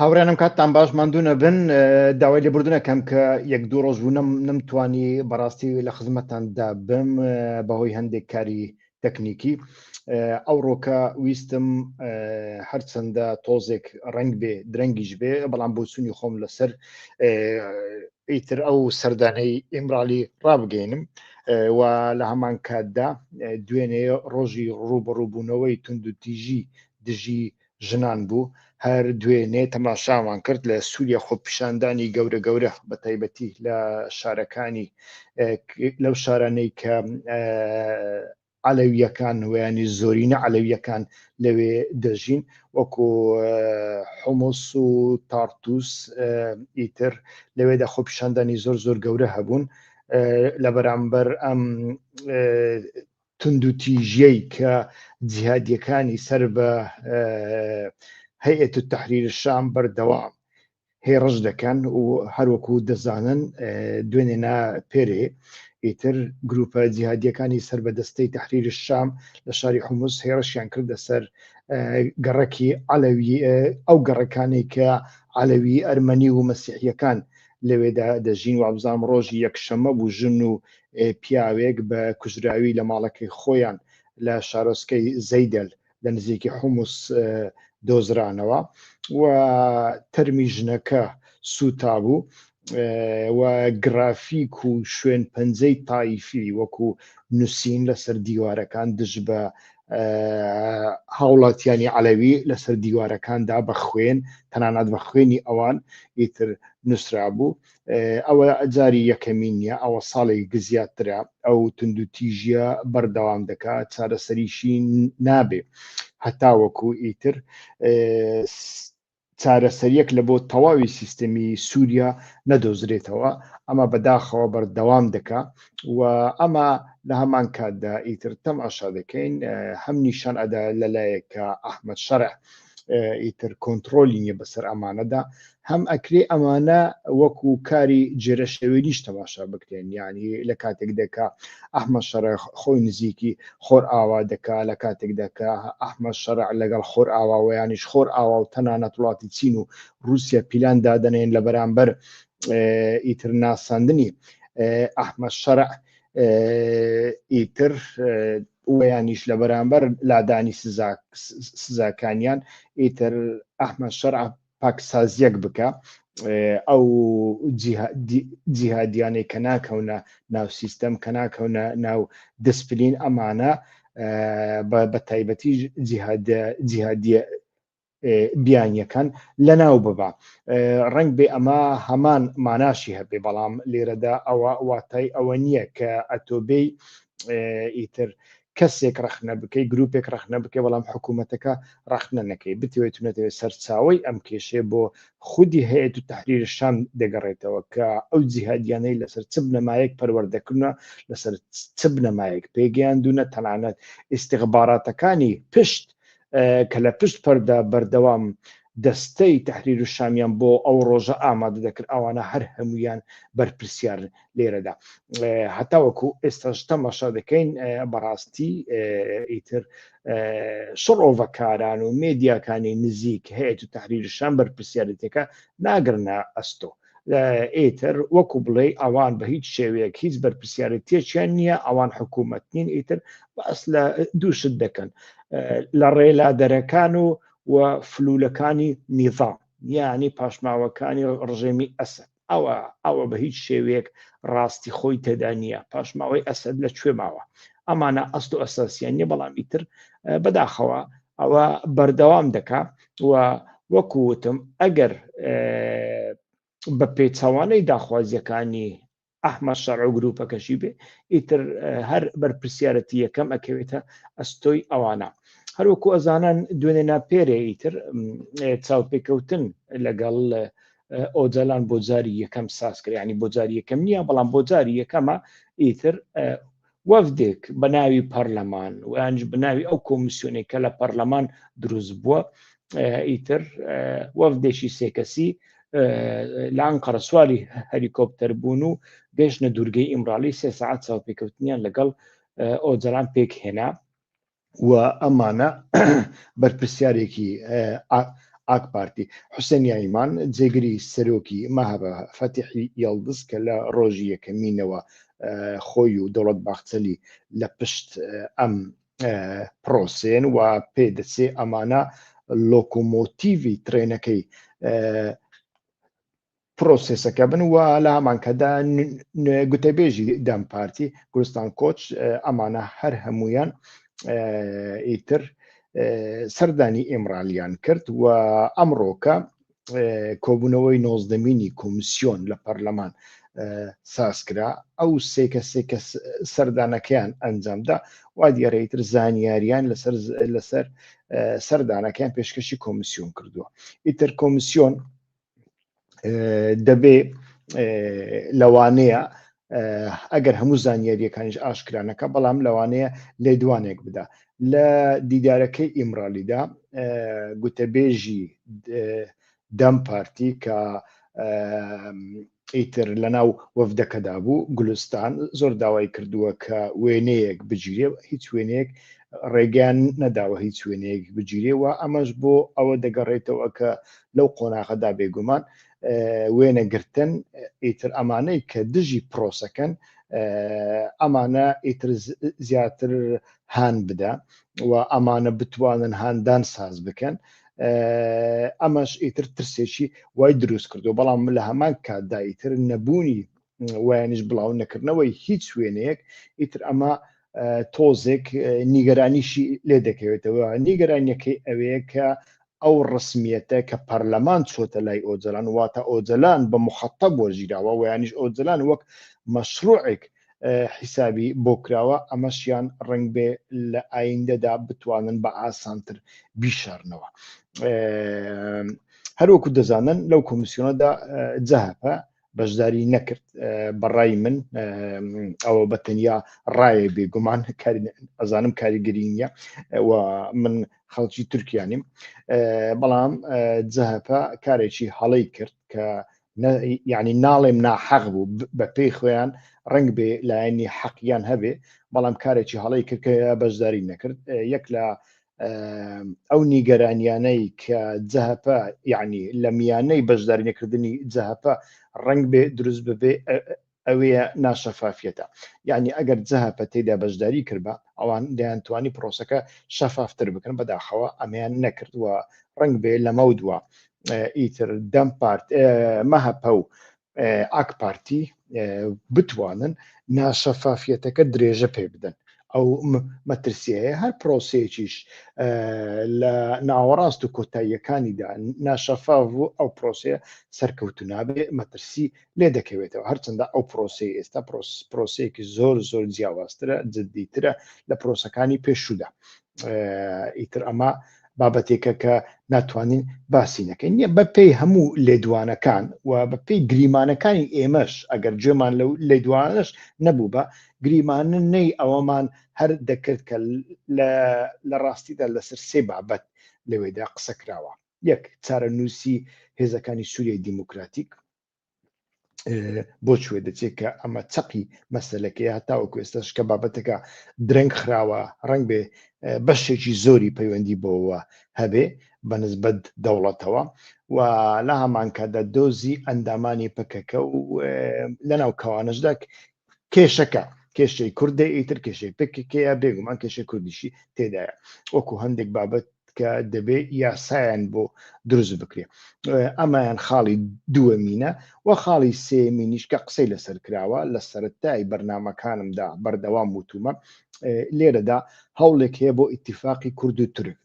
هاوڕێنم کاتتان باش ماندوو نەبن داوای لێبوردنەکەم کە یەک دوو ڕۆژ بوو نەم نەمتوانی بەڕاستی لە خزمەتتاندا بم بەهۆی هەندێک کاری تەکنیکی ئەوڕۆکە ویستم هەرچەندە تۆزێک ڕەنگ بێ درەنگیش بێ بەڵام بۆچوونی خۆم لەسەر ئیتر ئەو سەردانەی ئیمرالی ڕابگەینم و لە هەمان کاتدا دوێنێ ڕۆژی ڕووبەڕووبوونەوەی توندوتیژی دژی ژنان بوو، هەر دوێنێ تەماشامان کرد لە سووریا خۆپیشاندانی گەورە گەورە بە تایبەتی لە شارەکانی لەو شارانەی کە عەلەویەکان ویانی زۆرینە عەلەویەکان لەوێ دەژین وەکو حمص و تارتوس ئیتر لەوێدا خۆپیشاندانی زۆر زۆر گەورە هەبوون لە بەرامبەر ئەم توندوتیژیەی کە جیهادیەکانی سەر بە هەیئەت التحریر الشام بەردەوام هێڕش دەکەن و هەروەکو دەزانن دوێنێ نا پێرێ ئیتر گروپە جیهادیەکانی سەر بە دەستەی تحریر الشام لە شاری حمص هێڕشیان کردە سەر گەڕەکی عەلەوی ئەو گەڕەکانەی کە عەلەوی ئەرمەنی و مەسیحیەکان لەوێدا دەژین وابزانم ڕۆژی یەکشەممە بوو ژن و پیاوێک بە کوژراوی لە ماڵەکەی خۆیان لە شارۆچکەی زەیدەل لە نزیکی حومس دۆزرانەوە و تەرمی ژنەکە سووتابوو و گرافیک و شوێن پەنجەی تایفی وەکو نووسین لەسەر دیوارەکان دژ بە هاوڵاتیانی عەلەوی لەسەر دیوارەکاندا بە خوێن تەنانەت بە خوێنی ئەوان ئیتر نووسرابوو ئەوە جاری یەکەمین نییە ئەوە ساڵێک زیاترە ئەو توندوتیژیە بەردەوام دەکات چارەسەریشی نابێ هەتاوەکو ئیتر چارەسەریەک لە بۆ تەواوی سیستەمی سووریا نەدۆزرێتەوە ئەمە بەداخەوە بەردەوام دەکا و ئەمە لە هەمان کاتدا ئیتر تەماشا دەکەین هەم نیشان ئەدا لەلایەک کە ئەحمەد شەرع ئیتر کۆنتترۆلی نیە بەسەر ئەمانەدا هەم ئەکرێ ئەمانە وەکو کاری جێرەشێوێنیش تەماشا بکرێن یعنی لە کاتێک دەکا ئەحمە شەرع خۆی نزیکی خۆر ئاوا دەکا لە کاتێک دەکا ئەحمە شەرع لەگەڵ خۆر ئاواوەیانیش خۆر ئاوا و تەنانەت وڵاتی چین و رووسیا پیلان دادەنێن لە بەرامبەر ئیتر ناساندنی ئەحمە شەرع ئیتر ویانیش لە بەرامبەر لادانی سزاکانیان ئیتر ئەحمە شەرع پاکسازیەک بکە ئەو جیهادیانەی کە ناکەونە ناو سیستەم کە ناکەونە ناو دسپلین ئەمانە بە تایبەتی جیهادیە بیانیەکان لەناو ببا ڕنگ بێ ئەمە هەمان ماناشی هەبێ بەڵام لێرەدا ئەوە واتای ئەوە نییە کە ئەتۆبێی ئیتر کەسێک ڕەخنە بکەی گروپێک ڕەخنە بکەی بەڵام حکوومەتەکە ڕەخنە نەکەی بتەوێت و نەتەوێت سەرچاوەی ئەم کێشەیە بۆ خودی هەیەت و تحریر شام دەگەڕێتەوە کە ئەو جیهادیانەی لەسەر چ بنەمایەک پەروەردەکردە لەسەر چ بنەمایەک پێگەیاندونە تەنانەت ئیستیخباراتەکانی پشت کە لە پشت پەردە بەردەوام دەستەی تحریر و شامیان بۆ ئەو ڕۆژە ئامادە دەکرد ئەوانە هەر هەمویان بەرپرسیارن لێرەدا هەتاوەکو ئێستاش تەماشا دەکەین بەڕاستی ئیتر شڕۆڤەکاران و مێدیاکانی نزیک هەیە و تحریر شام بەرپرسیارەتەکە ناگرنە ئەستۆ ئیتر وەکو بڵێ ئەوان بە هیچ شێوەیەک هیچ بەرپرسیارەتێکیان نییە ئەوان حکوومەت نین ئیتر باس لە دووشت دەکەن لە ڕێلادەرەکان و و فلولەکانی نیظام یعنی پاشماوەکانی ڕژێمی ئەسد ئەوە ئەوە بە هیچ شێوەیەک ڕاستی خۆی تێدا نییە پاشماوەی ئەسەد لە کوێ ماوە ئەمانە ئەست و ئەساسیان نیە بەڵام ئیتر بەداخەوە ئەوە بەردەوام دەکا و وەکو وتم ئەگەر بە پێچەوانەی داخوازیەکانی ئەحمەد شەرع و گروپەکەشی بێ ئیتر هەر بەرپرسیارەتی یەکەم ئەکەوێتە ئەستۆی ئەوانە هەروەکو ئەزانن دوێنێ ناپێرێ ئیتر چاوپێکەوتن لەگەڵ ئۆجالان بۆ جاری یەکەم ساز کرد ینی بۆ جاری یەکەم نییە بەڵام بۆ جاری یەکەمە ئیتر وەفدێک بە ناوی پەرلەمان ویانج بە ناوی ئەو کۆمیسیۆنێک کە لە پەرلەمان دروست بووە ئیتر وەفدێکی سێکەسی لە ئەنقەرە سواری هەلیکۆپتەر بوون و گەشتە دوورگەی ئیمرالی سێ سەعات چاوپێکەوتنیان لەگەڵ ئۆجالان پێکهێنا و ئەمانە بەرپرسیارێکی ئاک پارتی. حوسێن یایمان جێگری سەرۆکی مەهەپە فەتیحی یەڵدز کە لە ڕۆژی یەکەمینەوە خۆی و دەوڵەت باخچەلی لە پشت ئەم پرۆسێن و پێ دەچێ ئەمانە لۆکۆمۆتیڤی ترێنەکەی پرۆسێسەکە بن و لە هەمانکەدا گوتەبێژی دەم پارتی گوڵستان کۆچ ئەمانە هەر هەمویان ئیتر سەردانی ئیمرالیان کرد و ئەمڕۆکە کۆبوونەوەی نۆزدەمینی کۆمیسیۆن لە پەرلەمان سازکرا ئەو سێ کەسێک کە سەردانەکەیان ئەنجامدا وا دیارە ئیتر زانیاریان لەسەر لەسەر سەردانەکەیان پێشکەشی کۆمیسیۆن کردووە. ئیتر کۆمیسیۆن دەبێ لەوانەیە ئەگەر هەموو زانیاریەکانیش ئاشکرانەکە بەڵام لەوانەیە لێدوانێک بدا. لە دیدارەکەی ئیمرالیدا گوتەبێژی دەم پارتی کە ئیتر لەناو وەفدەکەدا بوو، گولستان زۆر داوای کردووە کە وێنەیەک بگیرێ، هیچ وێنەیەک ڕێگەیان نەداوە هیچ وێنەیەک بگیرێ و ئەمەش بۆ ئەوە دەگەڕێتەوە کە لەو قۆناغەدا بێگومان وێنەگرتن ئیتر ئەمانەی کە دژی پرۆسەکەن ئەمانە ئیتر زیاتر هان بدە و ئەمانە بتوانن هاندان ساز بکەن ئەمەش ئیتر ترسێکی وای دروست کردو بەڵام لە هەمان کاتدا ئیتر نەبوونی وایانیش بڵاو نەکردنەوەی هیچ وێنەیەک ئیتر ئەمە تۆزێک نیگەرانیشی لێ دەکەوێتەوە. نیگەرانیەکەی ئەوەیە کە ئەو ڕسمیەتە کە پەرلەمان چۆتە لای ئۆجەلان، واتە ئۆجەلان بە مخەتەب وەرگیراوە ویانیش ئۆجەلان وەک مەشروعێک حیسابی بۆ کراوە، ئەمەشیان ڕەنگ بێ لە ئایندەدا بتوانن بە ئاسانتر بیشارنەوە. هەروەکو دەزانن لەو کۆمیسیۆنەدا جەهەپە بەشداری نەکرد. بەڕای من ئەوە بە تەنیا ڕایە، بێگومان ئەزانم کاریگەری نییە و من خەڵکی تورکیانیم، بەڵام جەهەپە کارێکی هەڵەی کرد کە یعنی ناڵێم ناحەق بوو، بە پێی خۆیان ڕنگ بێ لایەنی حەقیان هەبێ، بەڵام کارێکی هەڵەی کرد کە بەشداری نەکرد. یەک لە ئەو نیگەرانیانەی کە جەهەپە یعنی لە میانەی بەشداری نەکردنی جەهەپە ڕنگ بێ دروست ببێ ئەوەیە ناشەفافیەتە. یعنی ئەگەر جەهەپە تێدا بەشداری کردبا ئەوان دەیانتوانی پرۆسەکە شەفافتر بکەن، بەداخەوە ئەمەیان نەکرد و ڕنگ بێ لەمەو دوا ئیتر دەم پارت مەهەپە و ئاک پارتی بتوانن ناشەفافیەتەکە درێژە پێ بدەن. ئەو مەترسیەیە هەر پرۆسەیەکیش لە ناوەڕاست و کۆتاییەکانیدا ناشەفاف بوو ئەو پرۆسەیە سەرکەوتو نابێ، مەترسی لێ دەکەوێتەوە. هەرچەندە ئەو پرۆسەی ئێستا پرۆسەیەکی زۆر زۆر جیاوازترە، جددیترە لە پرۆسەکانی پێشوودا. ئیتر ئەمە بابەتێکە کە ناتوانین باسی نەکەین. نیە بەپێی هەموو لێدوانەکان و بەپێی گریمانەکانی ئێمەش، ئەگەر گوێمان لەو لێدوانەش نەبوو بە گریمانە نەی ئەوەمان هەر دەکرد کە لە ڕاستیدا لەسەر سێ بابەت لەوێدا قسە کراوە. یەک، چارەنووسی هێزەکانی سووریای دیموکراتیک بۆ کوێ دەچێت کە ئەمە چەقی مەسەلەکەی هەتاوەکو ئێستاش کە بابەتەکە درەنگ خراوە ڕەنگ بێ بەشێکی زۆری پەیوەندی بۆوە هەبێ بەنسبەت دەوڵەتەوە و لە هەمانکاتدا دۆزی ئەندامانی پەکەکە و لەناو کەوانەشدا کێشەکە کێشەی کوردە، ئیتر کێشەی پککەیە، بێگومان کێشەی کوردیشی تێدایە وەکو هەندێک بابەت کە دەبێ یاسایان بۆ دروست بکرێ. ئەمایان خاڵی دووەمینە و خاڵی سێمینیش کە قسەی لەسەر کراوە لە سەرەتای بەرنمەکانمدا بەردەوام وتومە، لێرەدا هەوڵێک هەیە بۆ ئیتیفاقی کورد و تورک.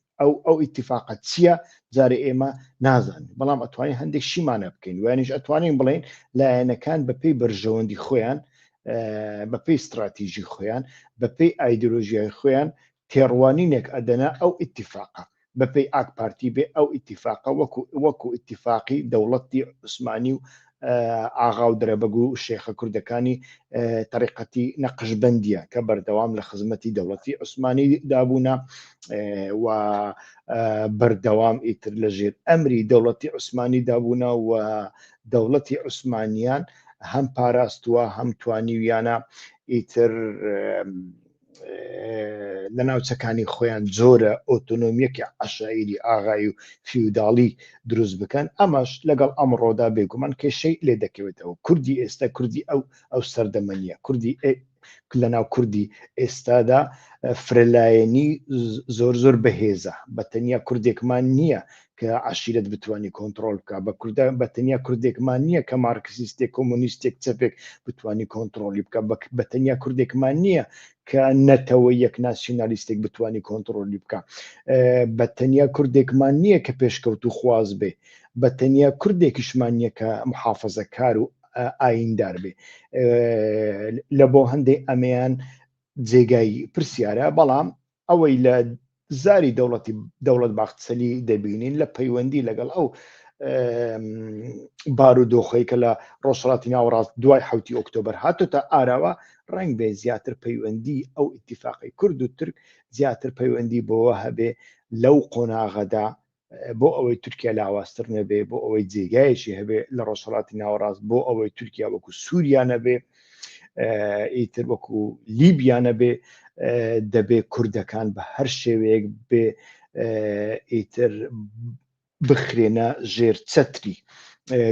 ئەو ئیتیفاقە چییە جارێ ئێمە نازانین، بەڵام ئەتوانین هەندێک شیمانە بکەین ویانیش ئەتوانین بڵێین لایەنەکان بەپێی بەرژەوەندی خۆیان، بەپێی استراتیژی خۆیان، بەپێی ئایدۆلۆژیای خۆیان تێڕوانینێک ئەدەنە ئەو ئیتیفاقە. بەپێی ئاک پارتی بێ ئەو ئیتیفاقە وەکو ئیتیفاقی دەوڵەتی عوسمانی و ئاغا و دەرەبەگ و شێخە کوردەکانی تەریقەتی نەقشبەندیە کە بەردەوام لە خزمەتی دەوڵەتی عوسمانی دابوونە و بەردەوام ئیتر لە ژێر ئەمری دەوڵەتی عوسمانی دابوونە و دەوڵەتی عوسمانیان هەم پاراستووە هەم توانیویانە ئیتر. لە ناوچەکانی خۆیان جۆرە ئۆتۆنۆمیەکی عەشایری ئاغایی و فیوداڵی دروست بکەن، ئەمەش لەگەڵ ئەمڕۆدا بێگومان کێشەی لێ دەکەوێتەوە. کوردی ئێستا کوردی ئەو ئەو سەردەمە نییە، کوردی لەناو کوردی ئێستادا فرەلایەنی زۆر زۆر بەهێزە، بە تەنیا کوردێکمان نییە کە عەشیرەت بتوانی کۆنتڕۆڵ بکا، بە کوردە بە تەنیا کوردێکمان نییە کە مارکسیستێک کۆمۆنیستێک چەپێک بتوانی کۆنتڕۆڵی بکا، بە تەنیا کوردێکمان نییە کە نەتەوە یەک ناسیونالیستێک بتوانی کۆنتڕۆلی بکا، بە تەنیا کوردێکمان نییە کە پێشکەوتوو خواز بێ، بە تەنیا کوردێکیشمان نییە کە محافەزەکار و ئایندار بێ. لە بۆ هەندێ ئەمەیان جێگای پرسیارە، بەڵام ئەوەی لە زاری دەوڵەتی دەوڵەت باخچەلی دەبینین لە پەیوەندی لەگەڵ ئەو بارودۆخەی کە لە ڕۆژهەڵاتی ناوەڕاست دوای حوتی ئۆکتۆبەر هاتۆتە ئاراوە، ڕەنگ بێ زیاتر پەیوەندی ئەو ئیتیفاقی کورد و تورک زیاتر پەیوەندی بەوە هەبێ لەو قۆناغەدا بۆ ئەوەی تورکیا لاوازتر نەبێ، بۆ ئەوەی جێگایەکی هەبێ لە ڕۆژهەڵاتی ناوەڕاست، بۆ ئەوەی تورکیا وەکو سووریا نەبێ، ئیتر وەکو لیبیا نەبێ، دەبێ کوردەکان بە هەر شێوەیەک بێ ئیتر بخرێنە ژێر چەتری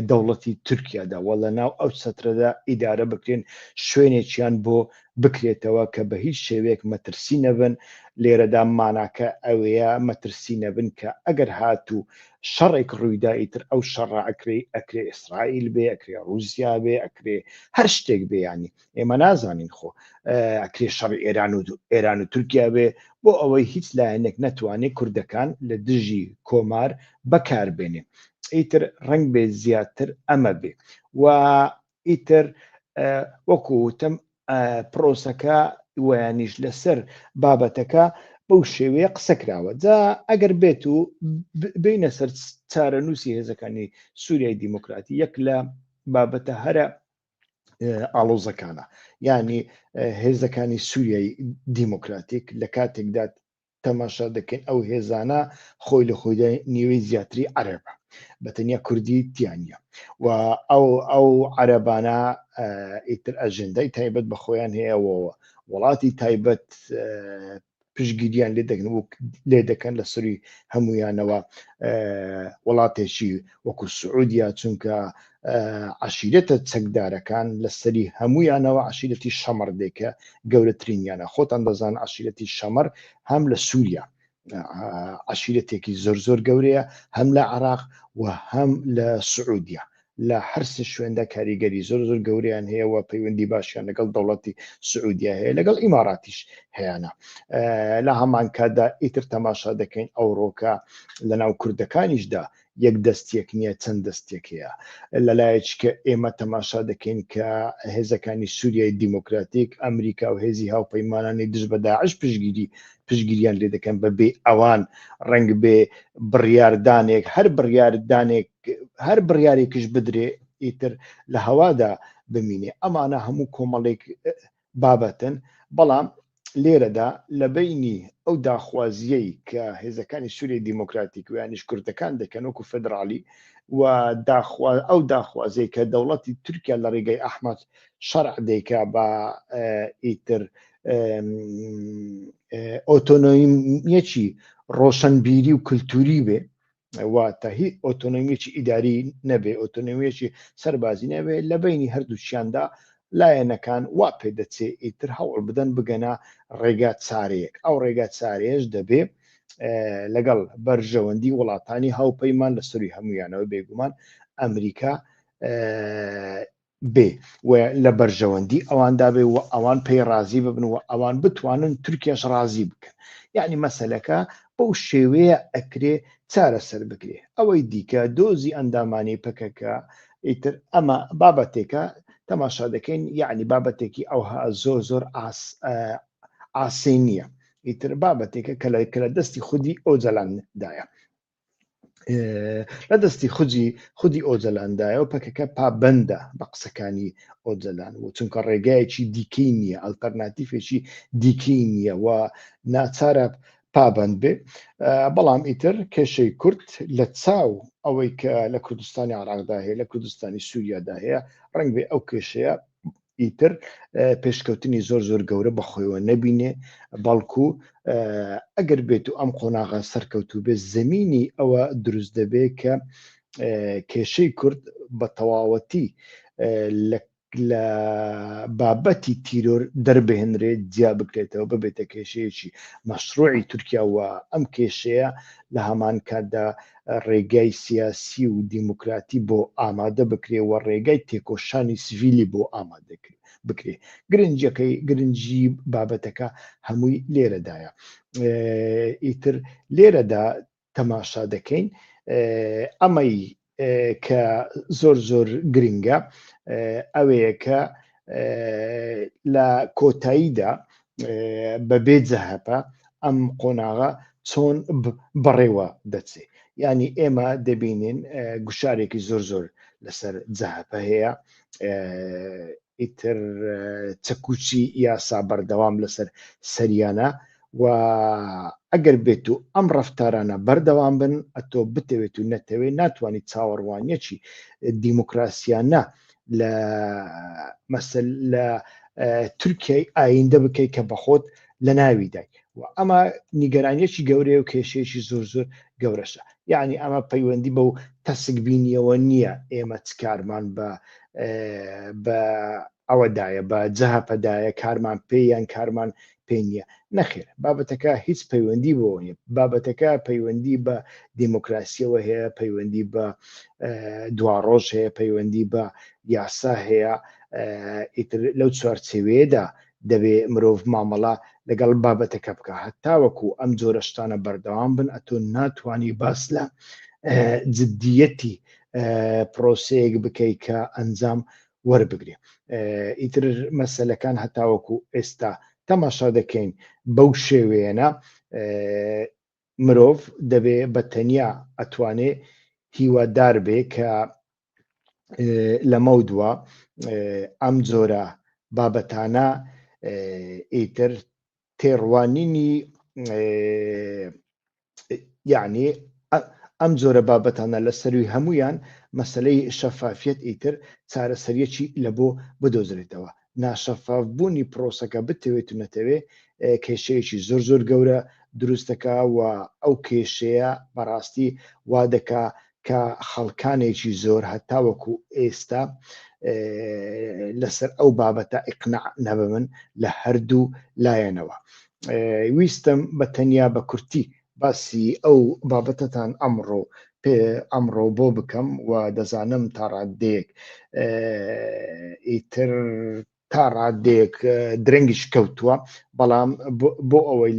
دەوڵەتی تورکیادا و لە ناو ئەو چەترەدا ئیدارە بکرێن، شوێنێکیان بۆ بکرێتەوە کە بە هیچ شێوەیەک مەترسی نەبن، لێرەدا ماناکە ئەوەیە مەترسی نەبن کە ئەگەر هاتوو شەڕێک ڕوویدا ئیتر ئەو شەڕە ئەکرێ ئەکرێ ئیسرائیل بێ، ئەکرێ ڕووسیا بێ، ئەکرێ هەر شتێک بێ، یانی ئێمە نازانین خۆ ئەکرێ شەڕی ئێران و ئێران و تورکیا بێ، بۆ ئەوەی هیچ لایەنێک نەتوانێ کوردەکان لە دژی کۆمار بەکار بێنێ. ئیتر ڕەنگ بێ زیاتر ئەمە بێ و ئیتر وەکو وتم پرۆسەکە ویانیش لەسەر بابەتەکە بەو شێوەیە قسە کراوە. جا ئەگەر بێت و بینە سەر چارەنووسی هێزەکانی سووریای دیموکراتی، یەک لە بابەتە هەرە ئاڵۆزەکانە، یعنی هێزەکانی سووریای دیموکراتیک لە کاتێکدا تەماشا دەکەین ئەو هێزانە خۆی لە خۆیدا نیوەی زیاتری عەرەبە، بە تەنیا کوردی تیا نییە و ئەو ئەو عەرەبانە ئیتر ئەژێندای تایبەت بە خۆیان هەیە و وڵاتی تایبەت پشگیریان لێ دەکەن و لێ دەکەن لە سەری هەمویانەوە وڵاتێکی وەکو سعودیا، چونکە عەشیرەتە چەکدارەکان لە سەری هەموویانەوە عەشیرەتی شەمەڕ دێ کە گەورەترینیانە. خۆتان دەزان عەشیرەتی شەمەڕ هەم لە سووریا عەشیرەتێکی زۆر زۆر گەورەیە، هەم لە عراق و هەم لە سعودیا، لە هەرسێ شوێندا کاریگەری زۆر زۆر گەورەیان هەیە و پەیوەندی باشیان لەگەڵ دەوڵەتی سعودیا هەیە، لەگەڵ ئیماراتیش هەیانە. لە هەمان کاتدا ئیتر تەماشا دەکەین ئەوڕۆکە لەناو کوردەکانیشدا یەک دەستیەک نییە، چەند دەستێک هەیە. لەلایەکی کە ئێمە تەماشا دەکەین کە هێزەکانی سووریای دیموکراتیک، ئەمریکا و هێزی هاوپەیمانانی دژ بە داعش پشتگیری پشتگیریان لێ دەکەن، بە بێ ئەوان ڕەنگ بێ بڕیاردانێک هەر بڕیاردانێک هەر بڕیارێکیش بدرێ ئیتر لە هەوادا بمینێ. ئەمانە هەموو کۆمەڵێک بابەتن، بەڵام لێرەدا لە بەینی ئەو داخوازییەی کە هێزەکانی سووریای دیموکراتیک و یانیش کوردەکان دەکەن وەکو فێدراڵی و داخوا ئەو داخوازیەی کە دەوڵەتی تورکیا لە ڕێگەی ئەحمەد شەرع دەیکا بە ئیتر ئۆتۆنۆمیەکی ڕۆشنبیری و کلتوری بێ، واتە هی ئۆتۆنۆمیەکی ئیداری نەبێ، ئۆتۆنۆمیەکی سەربازی نەبێ، لە بینی هەردووچیاندا لایەنەکان وا پێدەچێ ئیتر هەوڵ بدەن بگەنە ڕێگا چارەیەک. ئەو ڕێگا چارەیەش دەبێ لەگەڵ بەرژەوەندی وڵاتانی هاوپەیمان لە سەروی هەمویانەوە بێگومان ئەمریکا بێ و لە بەرژەوەندی ئەواندا بێ و ئەوان پێی ڕازی ببن و ئەوان بتوانن تورکیاش ڕازی بکەن. یعنی مەسەلەکە بەو شێوەیە ئەکرێ چارەسەر بکرێ. ئەوەی دیکە دۆزی ئەندامانی پەکەکە ئیتر ئەمە بابەتێکە تەماشا دەکەین، یعنی بابەتێکی ئەوها زۆر زۆر ئاس ئاسێ نییە، ئیتر بابەتێکە کە لە دەستی خودی ئۆجەلاندایە، لە دەستی خودی خودی ئۆجەلاندایە و پەکەکە پابەندە بە قسەکانی ئۆجەلان و چونکە ڕێگایەکی دیکەی نییە، ئەلتەرناتیفێکی دیکەی نییە و ناچارە پابەند بێ. بەڵام ئیتر کێشەی کورد لە چاو ئەوەی کە لە کوردستانی عراقدا هەیە، لە کوردستانی سووریادا هەیە، ڕەنگ بێ ئەو کێشەیە ئیتر پێشکەوتنی زۆر زۆر گەورە بەخۆیەوە نەبینێ، بەڵکو ئەگەر بێت و ئەم قۆناغە سەرکەوتوو بێت زمینی ئەوە دروست دەبێت کە کێشەی کورد بە تەواوەتی لە لە بابەتی تیرۆر دەربهێنرێت، جیا بکرێتەوە، ببێتە کێشەیەکی مەشروعی تورکیا و ئەم کێشەیە لە هەمان کاتدا ڕێگای سیاسی و دیموکراتی بۆ ئامادە بکرێ و ڕێگای تێکۆشانی سڤیلی بۆ ئامادە بکرێ. گرنگیەکەی گرنگی بابەتەکە هەمووی لێرەدایە. ئیتر لێرەدا تەماشا دەکەین ئەمەی کە زۆر زۆر گرنگە ئەوەیە کە لە کۆتاییدا بەبێ جەهەپە ئەم قۆناغە چۆن بەڕێوە دەچێ ینی ئێمە دەبینین گوشارێکی زۆر زۆر لەسەر جەهەپە هەیە ئیتر چەکوچی یاسا بەردەوام لەسەر سەریانە و ئەگەر بێت و ئەم ڕەفتارانە بەردەوام بن ئەتۆ بتەوێت و نەتەوێت ناتوانیت چاوەڕوانیەکی دیموکراسیانە لە مەسل لە تورکیای ئایندە بکەیت کە بەخۆت لە ناوی دای و ئەمە نیگەرانیەکی گەورەیە و کێشەیەکی زۆر زۆر گەورەشە یعنی ئەمە پەیوەندی بەو تەسک بینیەوە نییە ئێمە چ کارمان بە بە ئەوەدایە بە جەهەپەدایە کارمان پێ یان کارمان پێ نییە نەخێر بابەتەکە هیچ پەیوەندی بۆ نیە بابەتەکە پەیوەندی بە دیموکراسیەوە هەیە پەیوەندی بە دواڕۆژ هەیە پەیوەندی بە یاسا هەیە ئیتر لەو چوارچێوەیەدا دەبێ مرۆڤ مامەڵە لەگەڵ بابەتەکە بکە هەتاوەکو ئەم جۆرە شتانە بەردەوام بن ئەتۆ ناتوانانی باس لە جددیەتی پرۆسەیەک بکەی کە ئەنجام وەربگرێ ئیتر مەسەلەکان هەتاوەکو ئێستا تەماشا دەکەین بەو شێوەیەە مرۆڤ دەبێ بە تەنیا ئەتوانێ هیوادار بێ کە لەمەودوا ئەم جۆرە بابەتانە ئیتر تێڕوانینی یعنی ئەم جۆرە بابەتانە لە سەروی هەمویان مەسلەی شەفافیەت ئیتر چارەسەریەکی لە بۆ بدۆزرێتەوە ناشەفاف بوونی پرۆسەکە بتەوێت و نەتەوێ کێشەیەکی زۆر زۆر گەورە دروستەکە و ئەو کێشەیە بەڕاستی وا دەکا کە خەڵکانێکی زۆر هەتاوەکو ئێستا لەسەر ئەو بابەتە ئیقناع نەبن لە هەردوو لایەنەوە. ویستم بە تەنیا بە کورتی باسی ئەو بابەتەتان ئەمڕۆ پێ ئەمڕۆ بۆ بکەم و دەزانم تا ڕاددەیەک ئیتر تا ڕاددەیەک درەنگیش کەوتووە بەڵام بۆ ئەوەی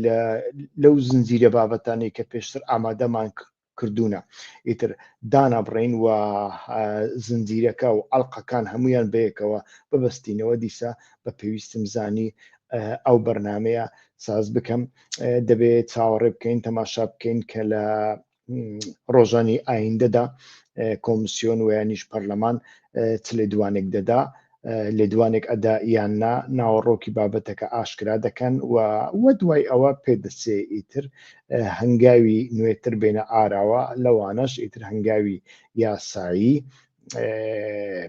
لەو زنجیرە بابەتانەی کە پێشتر ئامادەمان کردوونە ئیتر دانابڕین و زنجیرەکە و ئەڵلقەکان هەمویان بەیەکەوە ببەستینەوە دیسا بە پێویستم زانی ئەو بەرنمەیە ساز بکەم دەبێت چاوەڕێ بکەین تەماشا بکەین کە لە ڕۆژانی ئایندەدا کۆمسیۆن و یانیش پەرلەمان چ لێدوانێک دەدا لێدوانێک ئەدا یان نا ناوەڕۆکی بابەتەکە ئاشکرا دەکەن و وە دوای ئەوە پێدەچێ ئیتر هەنگاوی نوێتر بێنە ئاراوە لەوانەش ئیتر هەنگاوی یاسایی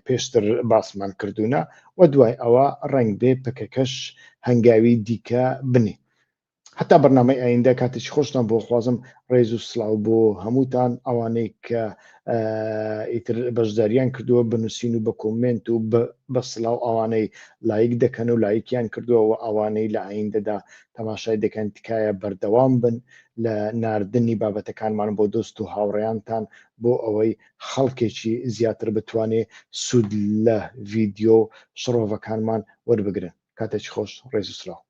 پێشتر باسمان کردوونە و دوای ئەوە ڕەنگ بێ پەکەکەش هەنگاوی دیکە بنێ. هەتا بەرنامەی ئایندە کاتێکی خۆشتان بۆ خوازم ڕێز و سڵاو بۆ هەمووتان ئەوانەی کە ئیتر بەشداریان کردووە بنووسین و بە کۆمێنت و بە سڵاو ئەوانەی لایک دەکەن و لایکیان کردووە و ئەوانەی لە ئایندەدا تەماشای دەکەن تکایە بەردەوام بن لە ناردنی بابەتەکانمان بۆ دۆست و هاوڕێیانتان بۆ ئەوەی خەڵکێکی زیاتر بتوانێ سوود لە ڤیدیۆ شڕۆڤەکانمان وەربگرن کاتێکی خۆش ڕێز و سڵاو.